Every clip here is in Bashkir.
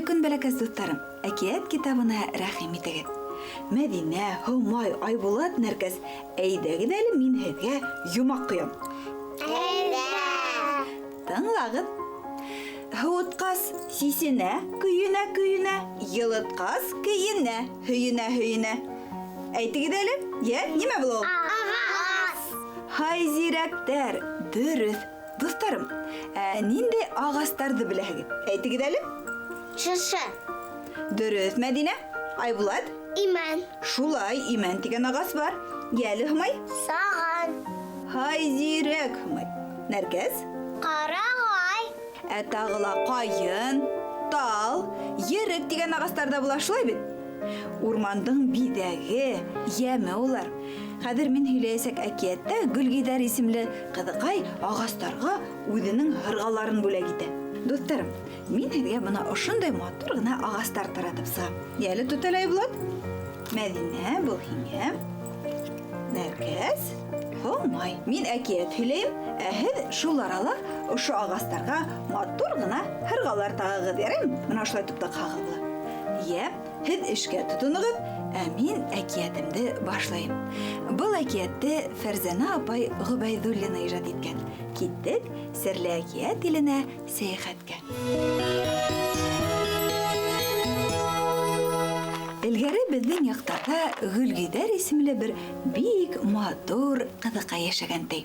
көн, бәләкәс дуҫтарым! Әкиәт китабына рәхим итегеҙ. Мәҙинә, Һомай, Айбулат, Нәркәс, әйҙәгеҙ әле мин һеҙгә йомаҡ ҡоям. Әйҙә! Тыңлағыҙ. Һыуытҡас сисенә, көйөнә, көйөнә, йылытҡас кейенә, һөйөнә, һөйөнә. Әйтегеҙ әле, йә, нимә була ул? Ағас! Һай, зирәктәр, дөрөҫ. Дуҫтарым, ә ниндәй ағастарҙы беләһегеҙ? Әйтегеҙ әле. Шыршы. Дөрөҫ, Мәҙинә. Айбулат? Имән. Шулай, имән тигән ағас бар. Йәле, Һомай? Саған. Һай, зирәк, Һомай. Нәркәс? Ҡарағай. Ә тағы ла ҡайын, тал, ерек тигән ағастар ҙа була, шулай бит? Урмандың биҙәге, йәме улар. Хәҙер мин һөйләйәсәк әкиәттә Гөлгиҙәр исемле ҡыҙыҡай ағастарға үҙенең һырғаларын бүләк итә. Дуҫтарым, мин һеҙгә бына ошондай матур ғына ағастар таратып сығам. Йәле, тот әле, Айбулат. Мәҙинә, был һиңә. Нәркәс, Һомай. Мин әкиәт һөйләйем, ә һеҙ шул арала ошо ағастарға матур ғына һырғалар тағығыҙ, яраймы? Бына ошолай тотоп таҡһағыҙ була. Йә, һеҙ эшкә тотоноғоҙ, ә мин әкиәтемде башлайым. Был әкиәтте Фәрзәнә апай Ғөбәйҙуллина ижад иткән. Киттек серле әкиәт иленә сәйәхәткә. Элгәре беҙҙең яҡтарҙа Гөлгиҙәр исемле бер бик матур ҡыҙыҡай йәшәгән ти.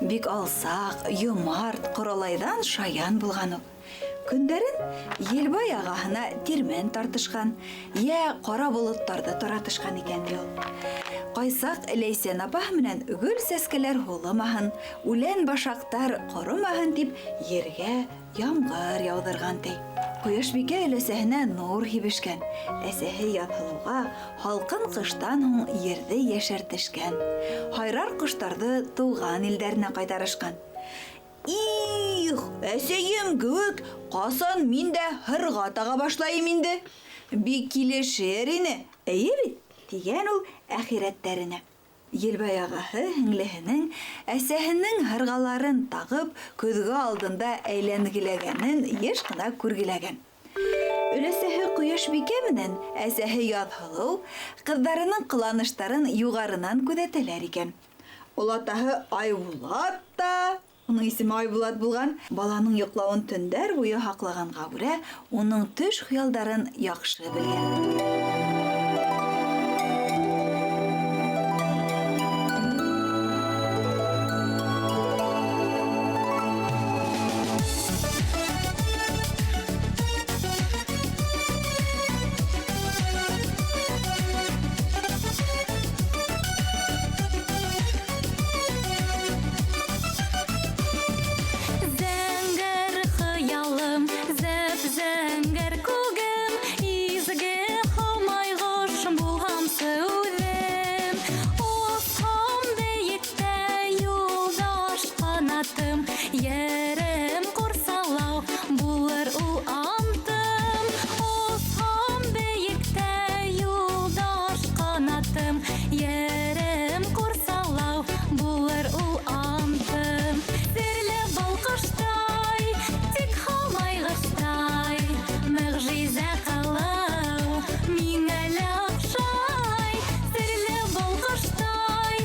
Бик алсаҡ, йомарт, ҡоралайҙан шаян булған ул. Көндәрен Елбай ағаһына тирмән тартышҡан, йә ҡара болоттарҙы таратышҡан икән ди ул. Ҡайсаҡ Ләйсән апаһы менән гөл сәскәләр һулымаһын, үлән башаҡтар ҡоромаһын тип ергә ямғыр яуҙырған ти. Ҡояшбикә өләсәһенә нур һибешкән, әсәһе Яҙһылыуға һалҡын ҡыштан һуң ерҙе йәшәртешкән, һайрар ҡоштарҙы тыуған илдәренә ҡайтарышҡан. Их, әсәйем кеүек, ҡасан мин дә һырға таға башлайым инде? Бик килешер ине, эйе бит? Тигән ул әхирәттәренә. Елбай ағаһы һеңлеһенең әсәһенең һырғаларын тағып, көҙгө алдында әйләнгеләгәнен йыш ҡына күргеләгән. Өләсәһе Ҡояшбикә менән әсәһе Яҙһылыу ҡыҙҙарының ҡыланыштарын юғарынан күҙәтәләр икән. Олатаһы Айбулат та, уның исеме Айбулат булған, баланың йоҡлауын төндәр буйы һаҡлағанға күрә, уның төш хыялдарын яҡшы белгән. Зәңгәр хыялым, зәп-зәңгәр күгем, изге һомайғош булһамсы үҙем. Осһам бейектә юлдаш ҡанатым, ерем ҡурсалау булыр ул антым. Осһам бейектә юлдаш ҡанатым, ерем ҡурсалау булыр ул антым. Серле балҡыштай, тик һомайғыштай, мөғжизә ҡылыу миңә лә оҡшай. Серле балҡыштай,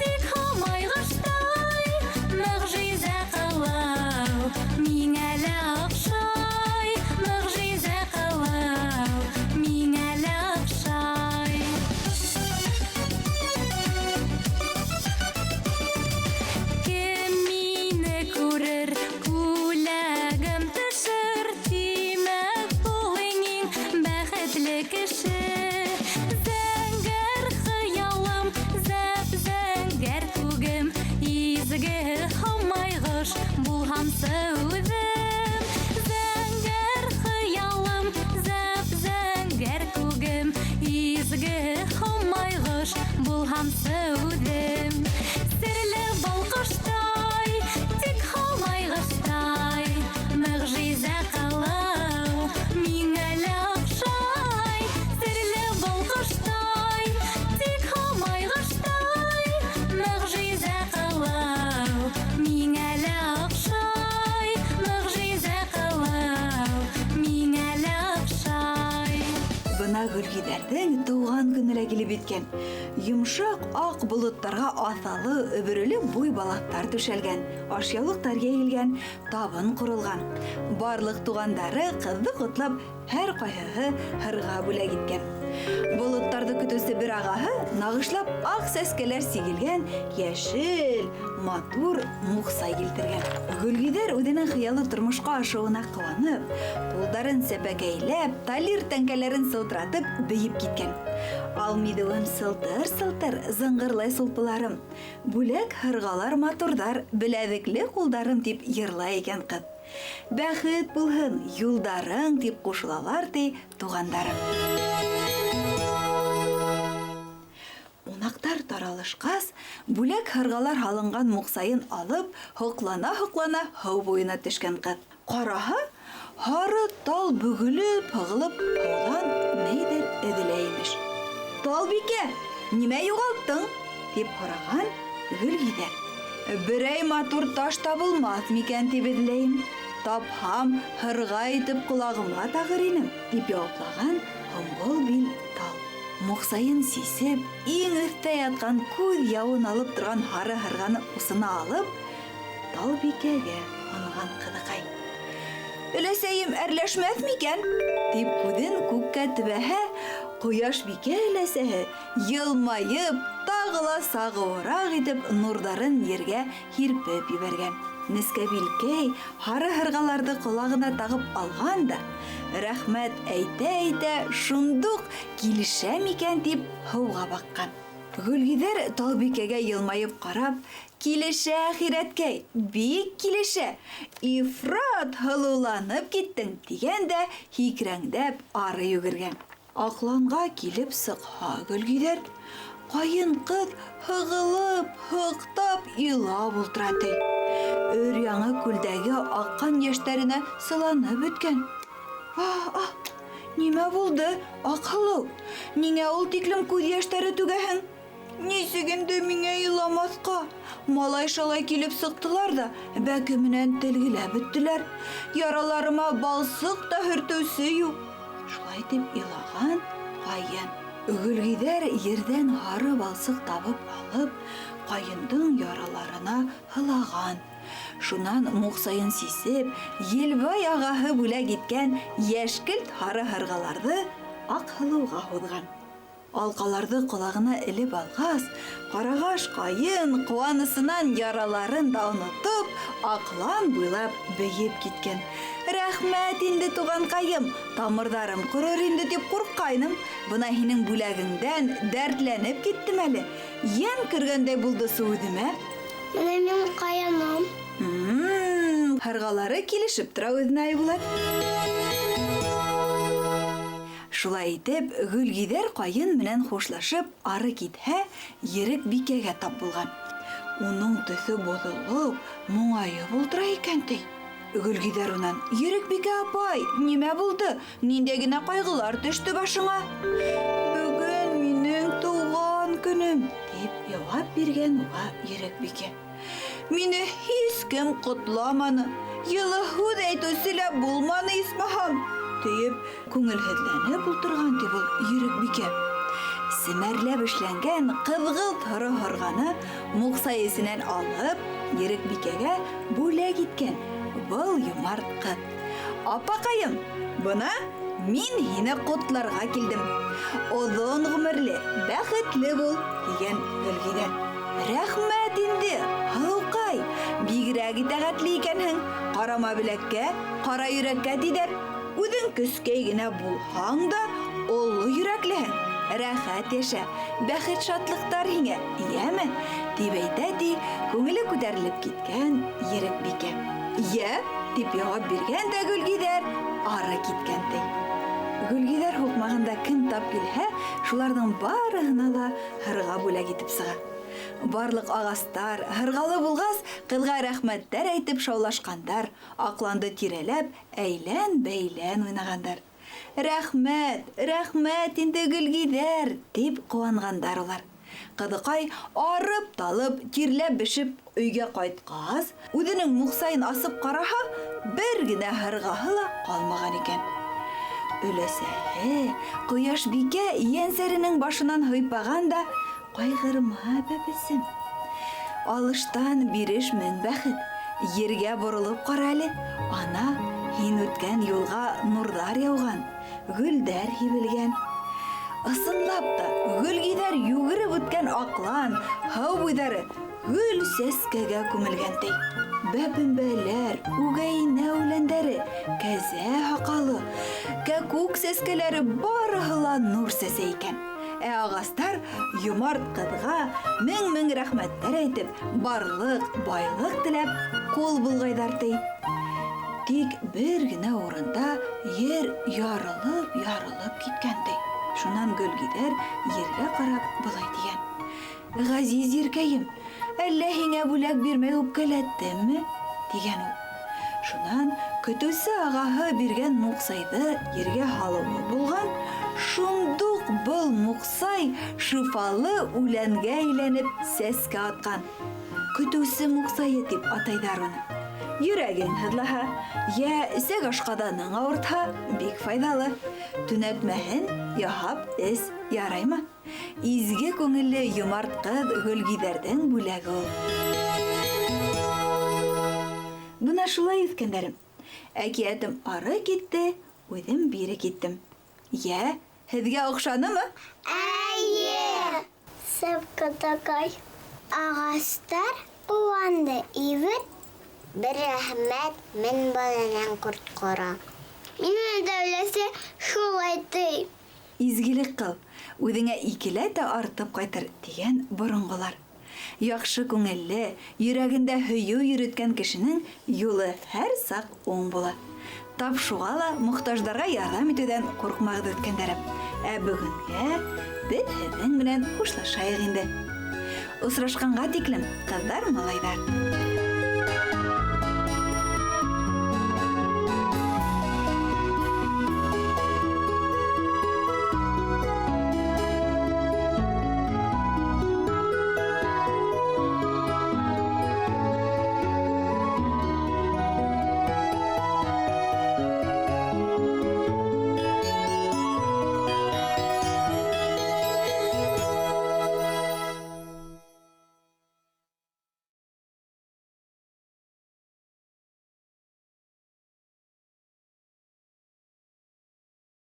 тик һомайғыштай, мөғжизә ҡылыу миңә лә оҡшай. Мөғжизә ҡылыу миңә лә оҡшай. Кем мине күрер, күләгем төшөр, тимәк ул иң бәхетле кеше. Зәңгәр хыялым, зәп-зәңгәр күгем, изге һомайғош булһамсы үҙем. Зәңгәр хыялым, зәп-зәңгәр күгем, изге һомайғош булһамсы үҙем. Серле балҡыштай, тик һомайғыштай, мөғжизә ҡылыу миңә лә оҡшай. Серле балҡыштай, тик һомайғыштай, мөғжизә ҡылыу миңә лә оҡшай. Мөғжизә ҡылыу миңә лә оҡшай. Гөлгиҙәрҙең тыуған көнө лә килеп еткән. Йомшаҡ аҡ болоттарға аҫалы, өбөрөлө буй балаҫтар түшәлгән, ашъяулыҡтар йәйелгән, табын ҡоролған. Барлыҡ туғандары ҡыҙҙы ҡотлап, һәр ҡайһыһы һырға бүләк иткән. Болоттарҙы көтөүсе бер ағаһы нағышлап аҡ сәскәләр сигелгән йәшел, матур муҡсай килтергән. Гөлгиҙәр үҙенең хыялы тормошҡа ашыуына ҡыуанып, ҡулдарын сәпәкәйләп, талир тәңкәләрен сылтыратып бейеп киткән. Алмиҙеүем сылтыр-сылтыр, зыңғырлай сулпыларым. Бүләк һырғалар матурҙар, беләҙекле ҡулдарым, тип йырлай икән ҡыҙ. Бәхет булһын юлдарың, тип ҡушылалар ти туғандары. Ҡунаҡтар таралышҡас, бүләк һырғалар һалынған муҡсайын алып, һоҡлана-һоҡлана һыу буйына төшкән ҡыҙ. Ҡараһа, һары тал бөгөлөп, һығылып, һыуҙан ниҙер эҙләй имеш. Талбикә, нимә юғалттың? Тип һораған Гөлгиҙәр. Берәй матур таш табылмаҫ микән тип эҙләйем. Тапһам, һырға итеп ҡолағыма тағыр инем, тип яуаплаған һомғол бил тал. Муҡсайын сисеп, иң өҫтә ятҡан күҙ яуын алып торған һары һырғаны усына алып, Талбикәгә һонған ҡыҙыҡай. Өләсәйем әрләшмәҫ микән? Тип күҙен күккә төбәһә, Ҡояшбикә өләсәһе йылмайып, тағы ла сағыуыраҡ итеп нурҙарын ергә һирпеп ебәргән. Нескәбилкәй һары һырғаларҙы ҡолағына тағып алған да, рәхмәт әйтә-әйтә шундуҡ килешә микән тип һыуға баҡҡан. Гөлгиҙәр Талбикәгә йылмайып ҡарап, килешә, әхирәткәй, бик килешә, ифрат һылыуланып киттең, тигән дә һикрәңдәп ары йүгергән. Аҡланға килеп сыҡһа Гөлгиҙәр, ҡайын ҡыҙ һығылып, һыҡтап илап ултыра ти. Өр-яңы күлдәге аҡҡан йәштәренә сыланып бөткән. Аһ, аһ, нимә булды, Аҡһылыу? Ниңә ул тиклем күҙ йәштәре түгәһең? Нисек инде миңә иламаҫҡа? Малай-шалай килеп сыҡтылар ҙа, бәке менән телгеләп бөттөләр. Яраларыма балсыҡ та һөртөүсе юҡ. Шулай тип илаған ҡайын. Гөлгиҙәр ерҙән һары балсыҡ табып алып, ҡайындың яраларына һылаған. Шунан муҡсайын сисеп, Елбай ағаһы бүләк иткән йәшкелт һары һырғаларҙы Аҡһылыуға һуҙған. Алҡаларҙы ҡолағына элеп алғас, ҡарағаш ҡайын ҡыуанысынан яраларын да онотоп, аҡлан буйлап бейеп киткән. Рәхмәт инде, туғанҡайым, тамырҙарым ҡорор инде тип ҡурҡҡайным. Бына һинең бүләгеңдән дәртләнеп киттем әле. Йән кергәндәй булды үҙемә. Бына мин ҡаяным. Һырғалары килешеп тора үҙенә, Айбулат. Шулай итеп, Гөлгиҙәр ҡайын менән хушлашып, ары китһә, Ерек бикәгә тап булған. Уның төҫө боҙолоп, моңайып ултыра икән ти. Гөлгиҙәр унан: Ерек бикә апай, нимә булды? Ниндәй генә ҡайғылар төштө башыңа? Бөгөн минең тыуған көнөм, тип яуап биргән уға Ерек бикә. Мине һис кем ҡотламаны, йылы һүҙ әйтеүсе лә булманы исмаһам, тиеп күңелһеҙләнеп ултырған ти был Ерек бикә. Семәрләп эшләнгән ҡыҙғылт һоро һырғаны муҡсай эсенән алып, Ерек бикәгә бүләк иткән был йомарт ҡыҙ. Апаҡайым, бына мин һине ҡотларға килдем. Оҙон ғүмерле, бәхетле бул, тигән Гөлгиҙәр. Рәхмәт инде, һылыуҡай, бигерәк итәғәтле икәнһең. Ҡарама беләккә, ҡара йөрәккә тиҙәр. Үҙең көскәй генә булһаң да, оло йөрәклеһең. Рәхәт йәшә, бәхет шатлыҡтар һиңә, йәме? Тип әйтә ти, күңеле күтәрелеп киткән Ерек бикә. Йә, тип яуап биргән дә Гөлгиҙәр ары киткән ти. Гөлгиҙәр һуҡмағында кем тап килһә, шуларҙың барыһына ла һырға бүләк итеп сыға. Барлыҡ ағастар һырғалы булғас, ҡыҙға рәхмәттәр әйтеп шаулашҡандар, аҡланды тирәләп, әйлән-бәйлән уйнағандар. Рәхмәт, рәхмәт инде Гөлгиҙәр, тип ҡыуанғандар улар. Ҡыҙыҡай арып-талып, тирләп-бешеп өйгә ҡайтҡас, үҙенең муҡсайын асып ҡараһа, бер генә һырғаһы ла ҡалмаған икән. Өләсәһе, Ҡояшбикә ейәнсәренең башынан һыйпаған да, Ҡайғырма, бәбесем. Алыштан биреш мең бәхет. Ергә боролоп ҡара әле, ана, һин үткән юлға нурҙар яуған, гөлдәр һибелгән. Ысынлап та, гөлгиҙәр йүгереп үткән аҡлан, һыу буйҙары гөл сәскәгә күмелгән ти. Бәпембәләр, үгәйенә үләндәре, кәзә һаҡалы, кәкүк сәскәләре барыһы ла нур сәсә икән. Ә ағастар йомарт ҡыҙға мең-мең рәхмәттәр әйтеп, барлыҡ, байлыҡ теләп, ҡул болғайҙар ти. Тик бер генә урында ер ярылып-ярылып киткән ти. Шунан Гөлгиҙәр ергә ҡарап былай тигән: Ғәзиз еркәйем, әллә һиңә бүләк бирмәй үпкәләттемме? тигән ул. Шунан көтөүсе ағаһы биргән муҡсайҙы ергә һалыуы булған, шундуҡ был муҡсай шифалы үләнгә әйләнеп сәскә атҡан. Көтөүсе муҡсайы тип атайҙар уны. Йөрәгең һыҙлаһа, йә эсәк ашҡаҙаның ауыртһа, бик файҙалы. Төнәтмәһен яһап эс, яраймы? Изге күңелле йомарт ҡыҙ Гөлгиҙәрҙең бүләге ул. Бына шулай, үҫкәндәрем. Әкиәтем ары китте, үҙем бире киттем. Йә, һеҙгә оҡшанымы? Эйе! Сәпкәтәкәй. Ағастар ҡыуанды, ибет. Бер рәхмәт мең бәләнән ҡотҡара. Мине дә өләсәй шулай ти. Изгелек ҡыл, үҙеңә икеләтә артып ҡайтыр, тигән боронғолар. Яҡшы күңелле, йөрәгендә һөйөү йөрөткән кешенең юлы һәр саҡ уң була. Тап шуға ла мохтаждарға ярҙам итеүҙән ҡурҡмағыҙ, үҫкәндәрем. Ә бөгөнгә беҙ һеҙҙең менән хушлашайыҡ инде. Осрашҡанға тиклем, ҡыҙҙар, малайҙар.